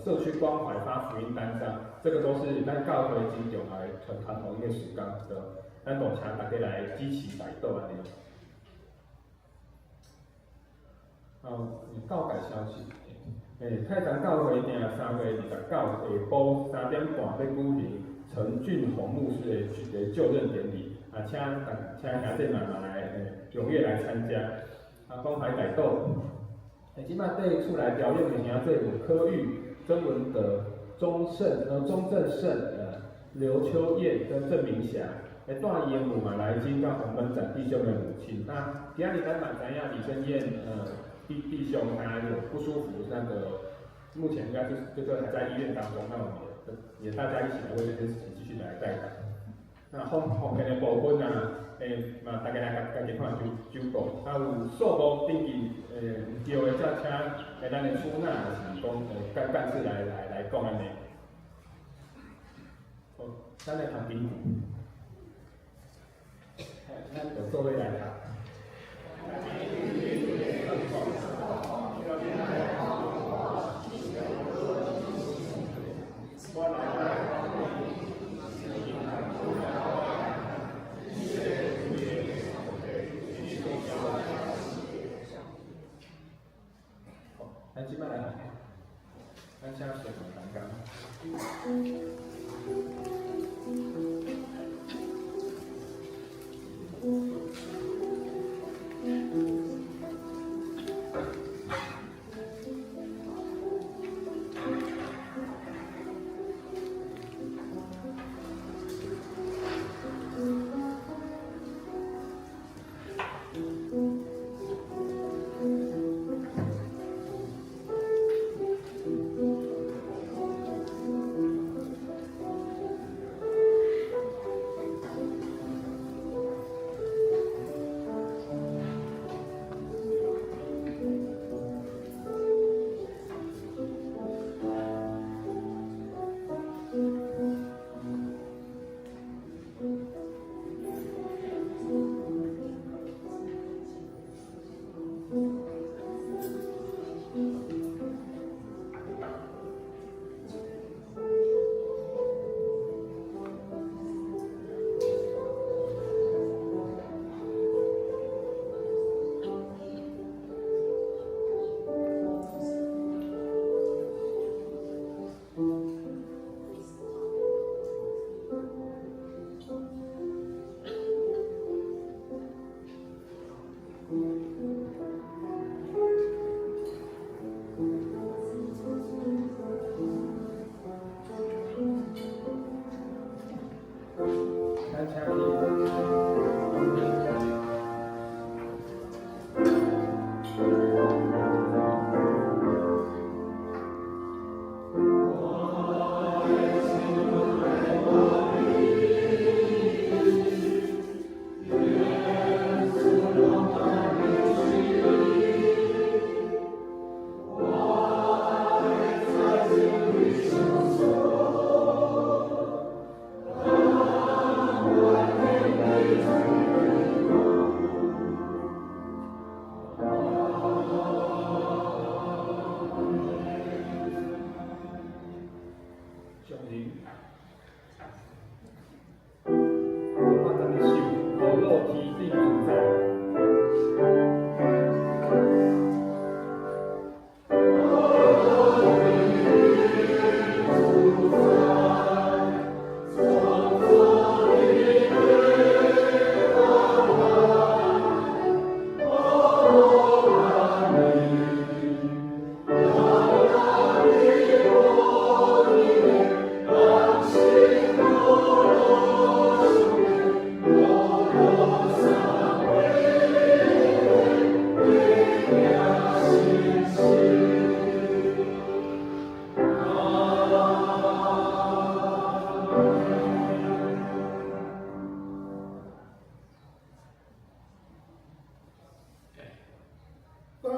社區關懷發福音單張，這個都是咱教會真重要的傳統的事工，對。咱都請大家來支持代禱按呢。哦，教界消息，太山教會定3月29下晡3點半欲舉行陳俊宏牧師的一个就任典禮，啊，請兄弟們嘛來踴躍來參加。啊，關懷代禱，這擺佇厝內表演的兄弟有柯玉、曾文德、鍾正勝、劉秋燕跟鄭明霞。帶伊的母嘛來金佮洪本展弟兄的母親。那今仔日咱嘛知影李生燕弟兄他有不舒服，那個目前應該就是還在醫院當中。那我們也大家一起來為這件事情繼續來代禱。那後面的部分啊，嘛大家來家己看周報。啊有數目登記對的，才請咱的出納是講幹事來講按呢。好，咱來讀經。咱就做伙來讀。好，咱這擺來，咱請小同同工。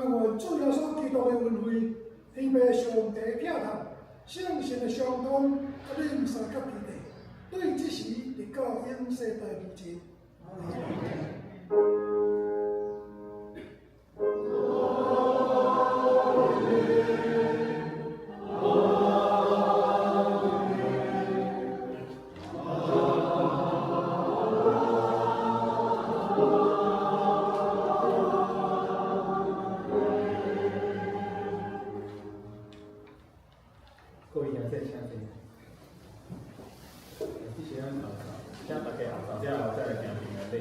但願主耶穌基督的恩惠、天父上帝的疼痛、聖神的相通，佮恁相佮弟弟，對這時直到永世代無盡。各位兄弟請坐。這是咱後奏，請大家後奏了後再來行平安禮。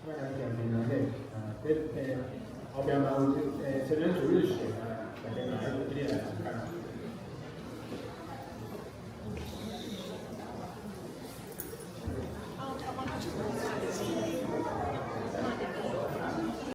我來行平安禮，啊，這後壁嘛有成人主日學啊，大家嘛愛這裡來參加。